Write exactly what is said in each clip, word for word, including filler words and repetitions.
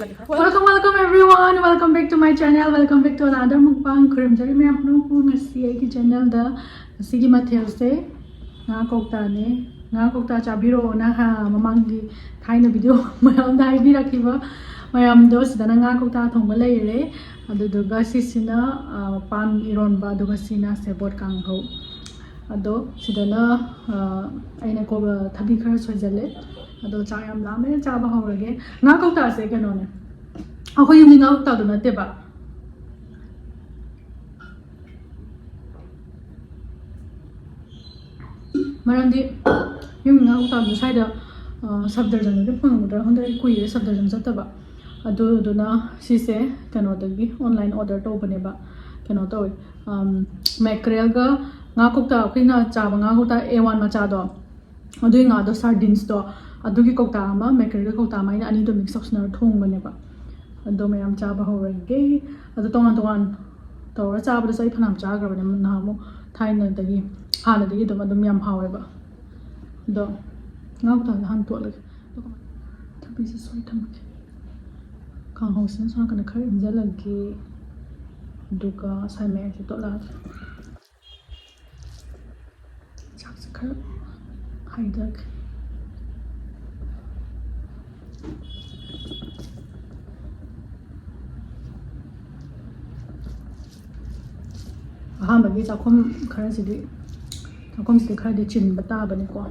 Welcome, welcome everyone. Welcome back to my channel. Welcome back to another mukbang. ꯈꯨꯔꯨꯝꯖꯔꯤ ꯃꯌꯥꯝ ꯄꯨꯝꯅꯃꯛꯄꯨ꯫ ꯉꯁꯤ ꯑꯩꯒꯤ channelꯗ ꯉꯁꯤꯒꯤ ꯃꯊꯦꯜꯁꯦ ꯉꯥ ꯀꯧꯇꯥꯅꯦ꯫ ꯉꯥ ꯀꯧꯇꯥ ꯆꯥꯕꯤꯔꯛꯑꯣꯅ ꯍꯥ, ꯃꯃꯥꯡꯒꯤ ꯊꯥꯏꯅ video ꯃꯌꯥꯝꯗ ꯍꯥꯏꯕꯤꯔꯛꯈꯤꯕ ꯃꯌꯥꯝꯗꯣ, ꯁꯤꯗꯅ ꯉꯥ ꯀꯧꯇꯥ ꯊꯣꯡꯕ ꯂꯩꯔꯦ꯫ ꯑꯗꯨꯗꯨꯒ ꯁꯤꯁꯤꯅ, ꯑ, ꯄꯥꯟ ꯏꯔꯣꯟꯕ, ꯑꯗꯨꯒ ꯁꯤꯅ ꯁꯦꯕꯣꯠ ꯀꯥꯡꯍꯧ꯫ ꯑꯗꯣ ꯁꯤꯗꯅ, ꯑ, ꯑꯩꯅ ꯀꯣ-, ꯊꯕꯤ ꯈꯔ ꯁꯣꯏꯖꯜꯂꯦ꯫ ꯑꯗꯣ ꯆꯥꯛ ꯌꯥꯝ ꯂꯥꯝꯃꯦ, ꯆꯥꯕ ꯍꯧꯔꯒꯦ꯫ ꯉꯥ ꯀꯧꯇꯥꯁꯦ ꯀꯩꯅꯣꯅꯦ, ꯑꯩꯈꯣꯏ ꯌꯨꯝꯒꯤ ꯉꯥ ꯀꯧꯇꯥꯗꯣ ꯅꯠꯇꯦꯕ꯫ ꯃꯔꯝꯗꯤ ꯌꯨꯝꯒꯤ ꯉꯥ ꯀꯧꯇꯥꯗꯣ ꯁ꯭ꯋꯥꯏꯗ, ꯑ, ꯁꯐꯗꯔꯖꯪꯗꯗꯤ ꯐꯪꯒꯗ꯭ꯔꯥ ꯈꯪꯗꯦ, ꯑꯩ ꯀꯨꯏꯔꯦ ꯁꯐꯗꯔꯖꯪ ꯆꯠꯇꯕ꯫ ꯑꯗꯨꯗꯨꯅ ꯁꯤꯁꯦ ꯀꯩꯅꯣꯗꯒꯤ online order ꯇꯧꯕꯅꯦꯕ꯫ ꯀꯩꯅꯣ ꯇꯧꯋꯦ, ꯑꯝ, mackerelꯒ ꯉꯥ ꯀꯧꯇꯥ, ꯑꯩꯈꯣꯏꯅ ꯆꯥꯕ ꯉꯥ ꯀꯧꯇꯥ A one ꯃꯆꯥꯗꯣ, ꯑꯗꯨꯒꯤ ꯉꯥꯗꯣ, sardinesꯇꯣ, ꯑꯗꯨꯒꯤ ꯀꯧꯇꯥ ꯑꯃ, mackerelꯒꯤ ꯀꯧꯇꯥ ꯑꯃ, ꯑꯩꯅ ꯑꯅꯤꯗꯣ mix ꯇꯧꯁꯤꯟꯅꯔ ꯊꯣꯡꯕꯅꯦꯕ꯫ ꯑꯗꯣ ꯃꯌꯥꯝ ꯆꯥꯕ ꯍꯧꯔꯒꯦ꯫ ꯑꯗꯣ ꯇꯣꯉꯥꯟ ꯇꯣꯉꯥꯟ ꯇꯧꯔ ꯆꯥꯕꯗꯁꯨ ꯑꯩ ꯐꯅꯌꯥꯝ ꯆꯥꯈ꯭ꯔꯕꯅꯦ ꯅꯍꯥꯟꯃꯨꯛ, ꯊꯥꯏꯅꯗꯒꯤ, ꯍꯥꯟꯅꯗꯒꯤ ꯑꯗꯨꯝ, ꯑꯗꯨꯝ ꯌꯥꯝ ꯍꯥꯎꯋꯦꯕ꯫ ꯑꯗꯣ ꯉꯥ ꯀꯧꯇꯥꯗꯣ ꯍꯥꯟꯅ ꯇꯣꯠꯂꯒꯦ꯫ ꯑꯗꯨꯒ ꯊꯕꯤꯁꯦ ꯁꯣꯏ ꯊꯝꯃꯒꯦ꯫ ꯀꯥꯡꯍꯧꯁꯤꯅ ꯁꯣꯝ ꯅꯥꯀꯟꯗ ꯈꯔ ꯏꯪꯖꯜꯂꯒꯦ꯫ ꯑꯗꯨꯒ ꯉꯁꯥꯏ ꯃꯌꯥꯏꯁꯦ ꯇꯣꯠꯂꯛꯑꯒꯦ꯫ ꯆꯥꯛꯁꯦ ꯈꯔ ꯍꯩꯊꯒꯦ꯫ ꯑꯍꯥꯟꯕꯒꯤ ꯆꯥꯛꯈꯨꯝ ꯈꯔꯁꯤꯗꯤ, ꯆꯥꯛꯈꯨꯝꯁꯤꯗꯤ ꯈꯔꯗꯤ ꯆꯤꯟꯕ ꯇꯥꯕꯅꯤꯀꯣ꯫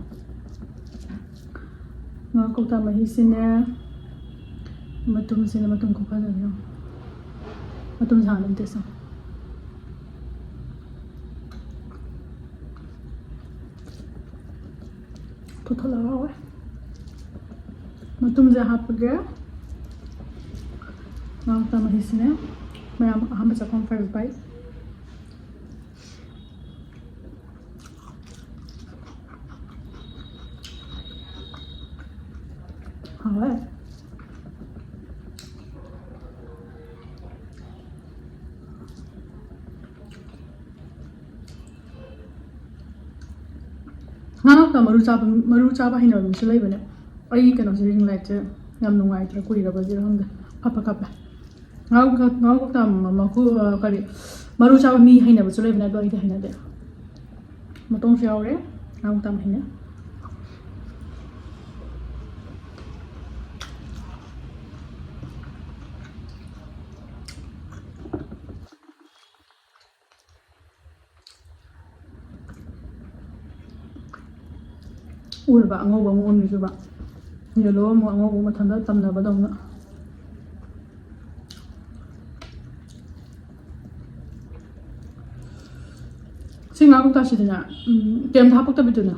ꯉꯥ ꯀꯧꯇꯥ ꯃꯍꯤꯁꯤꯅꯦ, ꯃꯇꯨꯝꯁꯤꯅ, ꯃꯇꯨꯝ ꯈꯨꯐꯖꯅ ꯌꯦꯡꯉꯣ꯫ ꯃꯇꯨꯝ ꯁꯥꯡꯅ ꯑꯝꯇ ꯁꯦꯝꯃꯣ꯫ ꯊꯣꯠ ꯊꯣꯠ ꯂꯥꯎꯔꯦ꯫ ꯃꯇꯨꯝꯁꯦ ꯍꯥꯞꯄꯒꯦ꯫ ꯉꯥ ꯀꯧꯇꯥ ꯃꯍꯤꯁꯤꯅꯦ꯫ ꯃꯌꯥꯝ ꯑꯍꯥꯟꯕ ꯆꯥꯛꯈꯨꯝ first bite꯫ ꯍꯥꯎꯋꯦ꯫ ꯉꯥ ꯀꯧꯇꯥ ꯃꯔꯨ ꯆꯥꯕ, ꯃꯔꯨ ꯆꯥꯕ ꯍꯩꯅꯕ ꯃꯤꯁꯨ ꯂꯩꯕꯅꯦ꯫ ꯑꯩꯒꯤ ꯀꯩꯅꯣꯁꯦ, ring lightꯁꯦ ꯌꯥꯝ ꯅꯨꯡꯉꯥꯏꯇ꯭ꯔꯦ, ꯀꯨꯏꯔꯕꯁꯤꯔ ꯈꯪꯗꯦ꯫ ꯐꯠ ꯐꯠ ꯀꯥꯞꯄꯦ꯫ ꯉꯥ ꯀꯧꯇꯥ, ꯉꯥ ꯀꯧꯇꯥ ꯃꯀꯨ, ꯑ, ꯀꯔꯤ, ꯃꯔꯨ ꯆꯥꯕ ꯃꯤ ꯍꯩꯅꯕꯁꯨ ꯂꯩꯕꯅꯦ, ꯑꯗꯣ ꯑꯩꯗꯤ ꯍꯩꯅꯗꯦ꯫ ꯃꯇꯣꯡꯁꯨ ꯌꯥꯎꯔꯦ꯫ ꯉꯥ ꯀꯧꯇꯥ ꯃꯍꯤꯅꯦ꯫ ꯎꯔꯕ? ꯑꯉꯧꯕ ꯑꯃꯨꯛ ꯑꯣꯟꯈꯤꯗꯣꯏꯕ꯫ Yellow ꯑꯃꯨꯛ ꯑꯉꯧꯕ ꯃꯊꯟꯇ ꯇꯝꯅꯕꯗꯧꯅ꯫ ꯁꯤ ꯉꯥ ꯀꯧꯇꯥꯁꯤꯗꯅꯦ, ꯎꯝ, ꯀꯩꯝꯇ ꯍꯥꯞꯄꯛꯇꯕꯤꯗꯨꯅꯦ꯫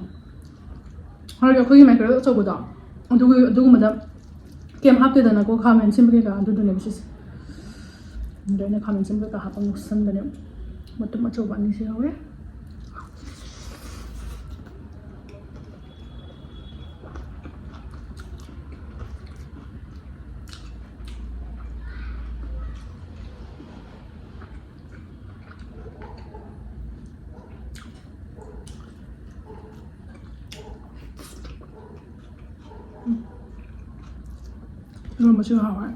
ꯍꯥꯏꯗꯤ ꯑꯩꯈꯣꯏꯒꯤ microwave ꯑꯆꯧꯕꯗꯣ, ꯑꯗꯨꯒꯤ, ꯑꯗꯨꯒꯨꯝꯕꯗ ꯀꯩꯝ ꯍꯥꯞꯇꯦꯗꯅꯀꯣ, ꯈꯥꯃꯦꯟ ꯑꯁꯤꯟꯕ ꯀꯩꯀꯥ, ꯑꯗꯨꯗꯨꯅꯦꯕ ꯁꯤꯁꯦ꯫ ꯑꯗꯣ ꯑꯩꯅ ꯈꯥꯃꯦꯟ ꯑꯁꯤꯟꯕ ꯀꯩꯀꯥ ꯍꯥꯞꯄ ꯉꯧꯁꯟꯕꯅꯦ꯫ ꯃꯇꯨꯝ ꯑꯆꯧꯕ ꯑꯅꯤꯁꯨ ꯌꯥꯎꯔꯦ꯫ ꯎꯝ꯫ ꯏꯔꯣꯟꯕꯁꯨ ꯍꯥꯎꯋꯦ꯫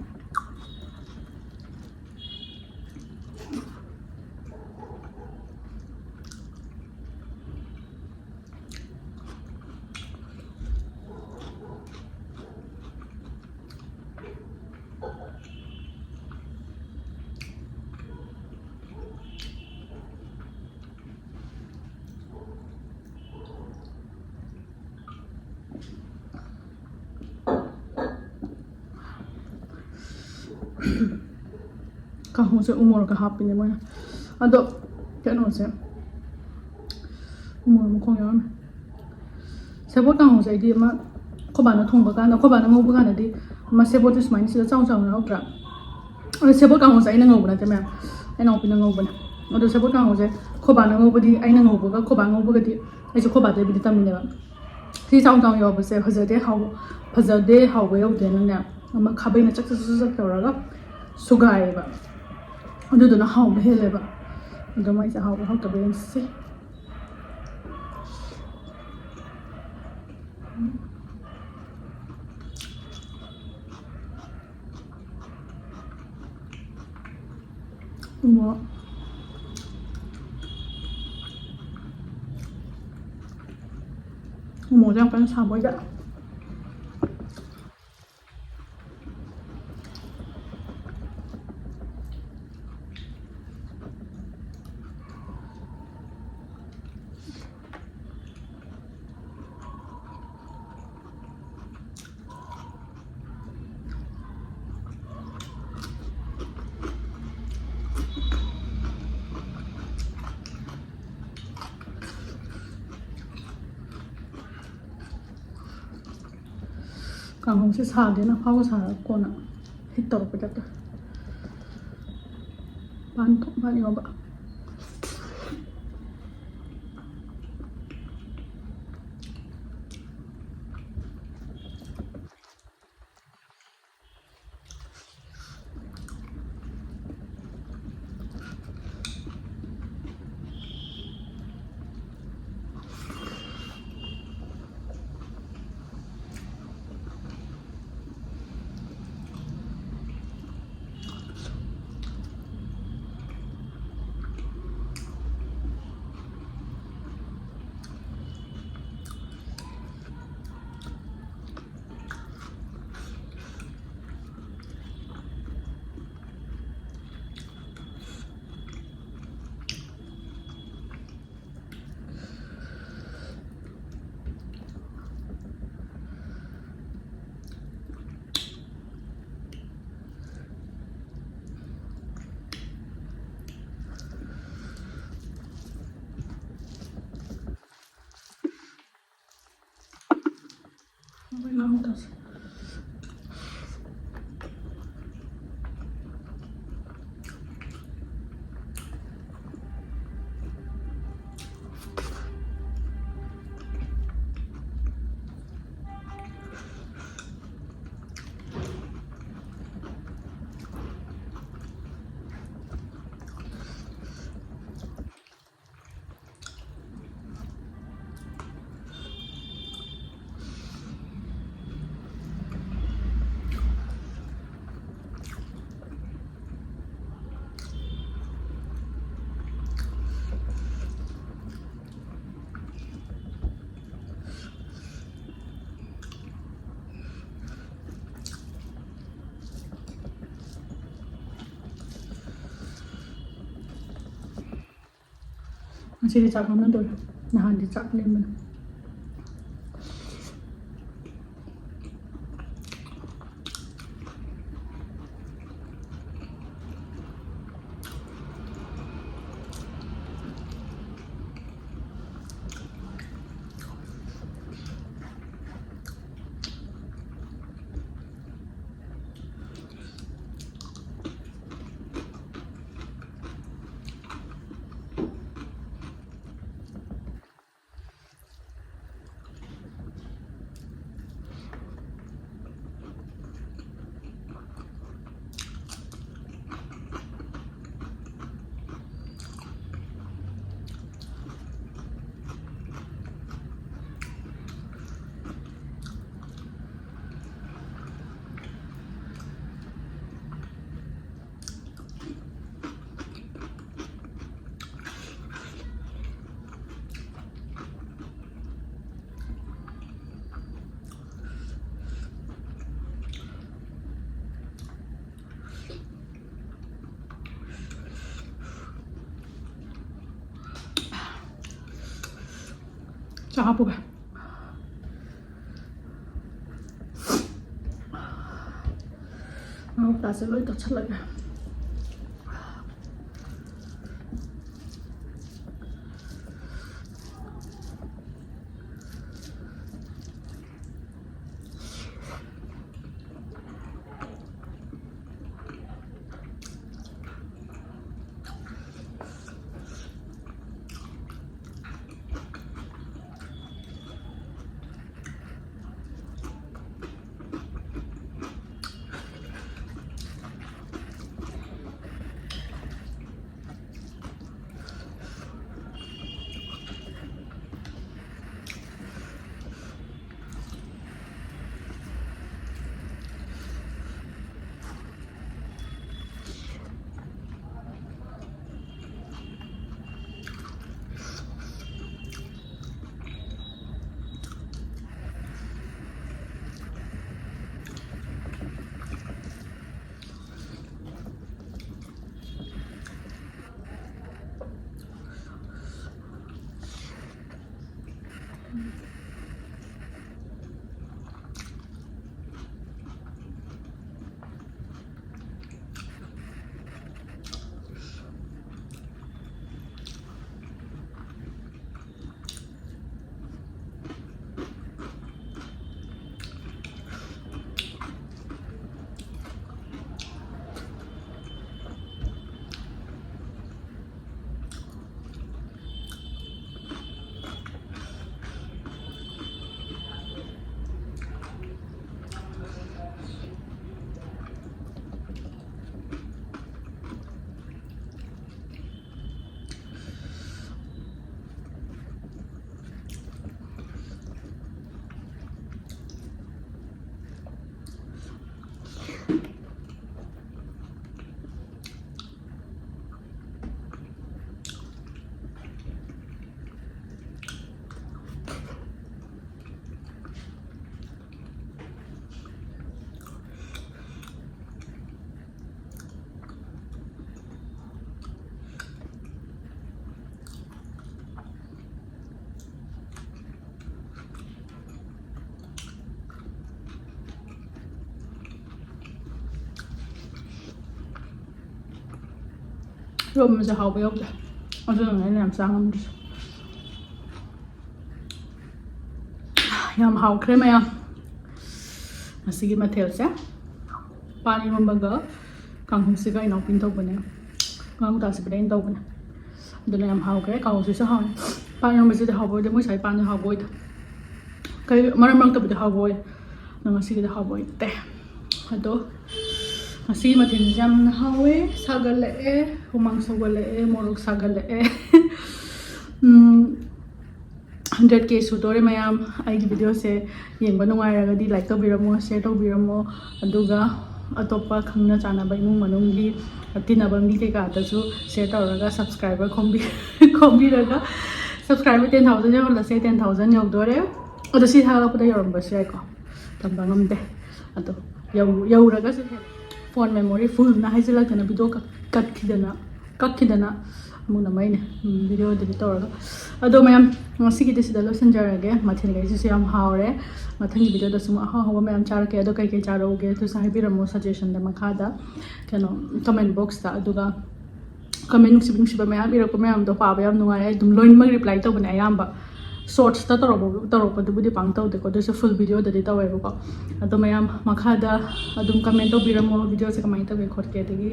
ꯀꯥꯡꯍꯧꯁꯦ ꯎ ꯃꯣꯔꯣꯛꯀ ꯍꯥꯞꯄꯤꯅꯦ ꯃꯣꯏꯅ꯫ ꯑꯗꯣ ꯀꯩꯅꯣꯁꯦ, ꯎ ꯃꯣꯔꯣꯛ ꯃꯈꯣꯡ ꯌꯥꯎꯔꯝꯃꯦ꯫ ꯁꯦꯕꯣꯠ ꯀꯥꯡꯍꯧꯁꯦ ꯑꯩꯗꯤ ꯑꯃ ꯑꯩꯈꯣꯏ ꯕꯥꯅ ꯊꯣꯡꯕ ꯀꯥꯟꯗ, ꯑꯩꯈꯣꯏ ꯕꯥꯅ ꯉꯧꯕ ꯀꯥꯟꯗꯗꯤ ꯑꯃ ꯁꯦꯕꯣꯠꯁꯦ ꯁꯨꯃꯥꯏꯅ ꯁꯤꯗ ꯆꯥꯎ ꯆꯥꯎꯅ ꯌꯥꯎꯗ꯭ꯔꯥ? ꯑꯗꯣ ꯁꯦꯕꯣꯠ ꯀꯥꯡꯍꯧꯁꯦ ꯑꯩꯅ ꯉꯧꯕ ꯅꯠꯇꯦ ꯃꯌꯥꯝ, ꯑꯩ ꯏꯅꯥꯎꯄꯤꯅ ꯉꯧꯕꯅꯦ꯫ ꯑꯗꯣ ꯁꯦꯕꯣꯠ ꯀꯥꯡꯍꯧꯁꯦ ꯑꯩꯈꯣꯏ ꯕꯥꯅ ꯉꯧꯕꯗꯤ, ꯑꯩꯅ ꯉꯧꯕꯒ ꯑꯩꯈꯣꯏ ꯕꯥ ꯉꯧꯕꯒꯗꯤ ꯑꯩꯁꯦ ꯑꯩꯈꯣꯏ ꯕꯥꯗꯩꯕꯨꯗꯤ ꯇꯝꯃꯤꯅꯦꯕ꯫ ꯁꯤ ꯆꯥꯎ ꯆꯥꯎ ꯌꯥꯎꯕꯁꯦ ꯐꯖꯗꯦ, ꯍꯥꯎ-, ꯐꯖꯗꯦ, ꯍꯥꯎꯕ ꯌꯧꯗꯦꯅꯅꯦ, ꯑꯃ ꯈꯥꯕꯩꯅ ꯆꯛ ꯆꯛ ꯆꯛ ꯆꯛ ꯇꯧꯔꯒ ꯁꯨꯒꯥꯏꯌꯦꯕ꯫ ꯑꯗꯨꯗꯨꯅ ꯍꯥꯎꯕ ꯍꯦꯜꯂꯦꯕ꯫ ꯑꯗꯣ ꯃꯥꯏꯁꯦ ꯍꯥꯎꯕ ꯍꯥꯎꯇꯕ ꯌꯦꯡꯁꯤ꯫ ꯎ ꯃꯣꯔꯣꯛ, ꯎ ꯃꯣꯔꯣꯛꯁꯦ ꯌꯥꯝ ꯀꯟꯅ ꯁꯥꯕ ꯑꯣꯏꯗꯦ꯫ ꯀꯥꯡꯍꯧꯁꯦ ꯁꯥꯒꯦꯅ ꯐꯥꯎꯕ ꯁꯥꯔꯒ ꯀꯣꯟꯅ ꯍꯤꯠ ꯇꯧꯔꯛꯄꯩ ꯇꯥꯏꯞꯇ꯫ ꯄꯥꯟ ꯊꯣꯛ ꯃꯥꯜꯂꯦ ꯌꯣꯟꯕ꯫ ꯉꯁꯤꯗꯤ ꯆꯥꯛ ꯂꯥꯝꯃꯟꯗꯣꯔꯦ꯫ ꯅꯍꯥꯟꯗꯤ ꯆꯥꯛ ꯂꯦꯝꯕꯅꯤ꯫ ꯆꯥ ꯍꯥꯞꯄꯨꯒꯦ꯫ ꯉꯥ ꯀꯧꯇꯥꯁꯦ ꯂꯣꯏ ꯇꯣꯠꯁꯜꯂꯒꯦ꯫ ꯏꯔꯣꯝꯕꯁꯦ ꯍꯥꯎꯕ ꯌꯧꯗꯦ꯫ ꯑꯗꯨꯅꯅꯦ ꯑꯩꯅ ꯌꯥꯝ ꯆꯥ ꯉꯝꯗ꯭ꯔꯤꯁꯦ꯫ ꯌꯥꯝ ꯍꯥꯎꯈ꯭ꯔꯦ ꯃꯌꯥꯝ꯫ ꯉꯁꯤꯒꯤ ꯃꯊꯦꯜꯁꯦ ꯄꯥꯟ ꯏꯔꯣꯝꯕꯒ ꯀꯥꯡꯍꯧꯁꯤꯒ ꯏꯅꯥꯎꯄꯤꯅ ꯇꯧꯕꯅꯦ꯫ ꯉꯥ ꯀꯧꯇꯥꯁꯤꯕꯨꯗꯤ ꯑꯩꯅ ꯇꯧꯕꯅꯦ꯫ ꯑꯗꯨꯅ ꯌꯥꯝ ꯍꯥꯎꯈ꯭ꯔꯦ꯫ ꯀꯥꯡꯍꯧꯁꯤꯁꯨ ꯍꯥꯎꯋꯦ꯫ ꯄꯥꯟ ꯏꯔꯣꯝꯕꯁꯤꯗꯤ ꯍꯥꯎꯕ ꯑꯣꯏꯗꯦ꯫ ꯃꯣꯏ ꯁ꯭ꯋꯥꯏ ꯄꯥꯟꯁꯦ ꯍꯥꯎꯕ ꯑꯣꯏꯗꯦ꯫ ꯀꯩ, ꯃꯔꯛ ꯃꯔꯛꯇꯕꯨꯗꯤ ꯍꯥꯎꯕ ꯑꯣꯏ꯫ ꯑꯗꯣ ꯉꯁꯤꯒꯤꯗꯤ ꯍꯥꯎꯕ ꯑꯣꯏꯗꯦ꯫ ꯑꯗꯣ ꯉꯁꯤꯒꯤ ꯃꯊꯦꯜꯁꯤꯁꯨ ꯌꯥꯝꯅ ꯍꯥꯎꯋꯦ꯫ ꯁꯥꯒꯠꯂꯛꯑꯦ꯫ ꯍꯨꯃꯥꯡ ꯁꯧꯒꯠꯂꯛꯑꯦ꯫ ꯃꯣꯔꯣꯛ ꯁꯥꯒꯠꯂꯛꯑꯦ꯫ ꯎꯝ, ꯍꯟꯗ꯭ꯔꯦꯠ ꯀꯦ ꯁꯨꯗꯣꯔꯦ ꯃꯌꯥꯝ꯫ ꯑꯩꯒꯤ ꯚꯤꯗꯤꯑꯣꯁꯦ ꯌꯦꯡꯕ ꯅꯨꯡꯉꯥꯏꯔꯒꯗꯤ ꯂꯥꯏꯛ ꯇꯧꯕꯤꯔꯝꯃꯣ, ꯁꯤꯌꯔ ꯇꯧꯕꯤꯔꯝꯃꯣ꯫ ꯑꯗꯨꯒ ꯑꯇꯣꯞꯄ ꯈꯪꯅ ꯆꯥꯟꯅꯕ ꯏꯃꯨꯡ ꯃꯅꯨꯡꯒꯤ, ꯇꯤꯟꯅꯕ ꯃꯤ ꯀꯩꯀꯥꯗꯁꯨ ꯁꯤꯌꯔ ꯇꯧꯔꯒ ꯁꯕꯁꯀ꯭ꯔꯥꯏꯕꯔ ꯈꯣꯝꯕꯤ-, ꯈꯣꯝꯕꯤꯔꯒ, ꯁꯕꯁꯀ꯭ꯔꯥꯏꯕꯔ ꯇꯦꯟ ꯊꯥꯎꯖꯟ ꯌꯧꯍꯜꯂꯁꯦ꯫ ꯇꯦꯟ ꯊꯥꯎꯖꯟ ꯌꯧꯗꯣꯔꯦ꯫ ꯑꯗꯣ ꯁꯤ ꯊꯥꯒꯠꯂꯛꯄꯗ ꯌꯧꯔꯝꯕꯁꯨ ꯌꯥꯏꯀꯣ, ꯇꯝꯕ ꯉꯝꯗꯦ꯫ ꯑꯗꯣ ꯌꯧ-, ꯌꯧꯔꯒꯁꯨ ꯍꯦꯟꯅ ꯐꯣꯟ ꯃꯦꯃꯣꯔꯤ ꯐꯨꯜꯅ ꯍꯥꯏꯖꯤꯜꯂꯛꯇꯅ ꯚꯤꯗꯤꯑꯣ ꯀꯛ-, ꯀꯛꯈꯤꯗꯅ, ꯀꯛꯈꯤꯗꯅ ꯑꯃꯨꯛꯅ ꯃꯩꯅꯦ, ꯎꯝ, ꯚꯤꯗꯤꯑꯣ ꯗꯤꯂꯤꯠ ꯇꯧꯔꯒ꯫ ꯑꯗꯣ ꯃꯌꯥꯝ, ꯉꯁꯤꯒꯤꯗꯤ ꯁꯤꯗ ꯂꯣꯏꯁꯤꯟꯖꯔꯒꯦ꯫ ꯃꯊꯦꯜꯈꯩꯁꯤꯁꯨ ꯌꯥꯝ ꯍꯥꯎꯔꯦ꯫ ꯃꯊꯪꯒꯤ ꯚꯤꯗꯤꯑꯣꯗꯁꯨ ꯑꯃꯨꯛ ꯑꯍꯥꯎ ꯑꯍꯥꯎꯕ ꯃꯌꯥꯝ ꯆꯥꯔꯛꯀꯦ꯫ ꯑꯗꯣ ꯀꯩꯀꯩ ꯆꯥꯔꯛꯎꯒꯦ ꯑꯗꯨꯁꯨ ꯍꯥꯏꯕꯤꯔꯝꯃꯣ ꯁꯖꯦꯁꯟꯗ ꯃꯈꯥꯗ, ꯀꯩꯅꯣ, ꯀꯃꯦꯟ ꯕꯣꯛꯁꯇ꯫ ꯑꯗꯨꯒ ꯀꯃꯦꯟ ꯅꯨꯡꯁꯤꯕ ꯅꯨꯡꯁꯤꯕ ꯃꯌꯥꯝ ꯏꯔꯛꯄ ꯃꯌꯥꯝꯗꯣ ꯄꯥꯕ ꯌꯥꯝ ꯅꯨꯡꯉꯥꯏ꯫ ꯑꯩ ꯑꯗꯨꯝ ꯂꯣꯏꯅꯃꯛ ꯔꯤꯄ꯭ꯂꯥꯏ ꯇꯧꯕꯅꯦ ꯑꯌꯥꯝꯕ꯫ ꯁꯣꯔꯠꯁꯇ ꯇꯧꯔꯛꯄ, ꯇꯧꯔꯛꯄꯗꯨꯕꯨꯗꯤ ꯄꯥꯡ ꯇꯧꯗꯦꯀꯣ, ꯑꯗꯨꯁꯨ ꯐꯨꯜ ꯚꯤꯗꯤꯑꯣꯗꯗꯤ ꯇꯧꯋꯦꯕꯀꯣ꯫ ꯑꯗꯣ ꯃꯌꯥꯝ ꯃꯈꯥꯗ ꯑꯗꯨꯝ ꯀꯃꯦꯟ ꯇꯧꯕꯤꯔꯝꯃꯣ, ꯚꯤꯗꯤꯑꯣꯁꯦ ꯀꯃꯥꯏꯅ ꯇꯧꯒꯦ ꯈꯣꯠꯀꯦ, ꯑꯗꯒꯤ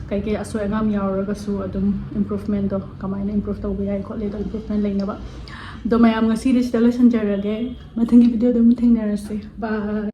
ꯀꯩꯀꯩ ꯑꯁꯣꯏ ꯑꯉꯥꯝ ꯌꯥꯎꯔꯒꯁꯨ ꯑꯗꯨꯝ ꯏꯝꯄ꯭ꯔꯨꯚꯃꯦꯟꯗꯣ ꯀꯃꯥꯏꯅ ꯏꯝꯄ꯭ꯔꯨꯚ ꯇꯧꯕ ꯌꯥꯏ ꯈꯣꯠꯂꯤ, ꯑꯗꯣ ꯏꯝꯄ꯭ꯔꯨꯚꯃꯦꯟ ꯂꯩꯅꯕ꯫ ꯑꯗꯣ ꯃꯌꯥꯝ ꯉꯁꯤꯗꯤ ꯁꯤꯗ ꯂꯣꯏꯁꯤꯟꯖꯔꯒꯦ꯫ ꯃꯊꯪꯒꯤ ꯚꯤꯗꯤꯑꯣꯗ ꯑꯃꯨꯛ ꯊꯦꯡꯅꯔꯁꯦ꯫ ꯕꯥꯏ꯫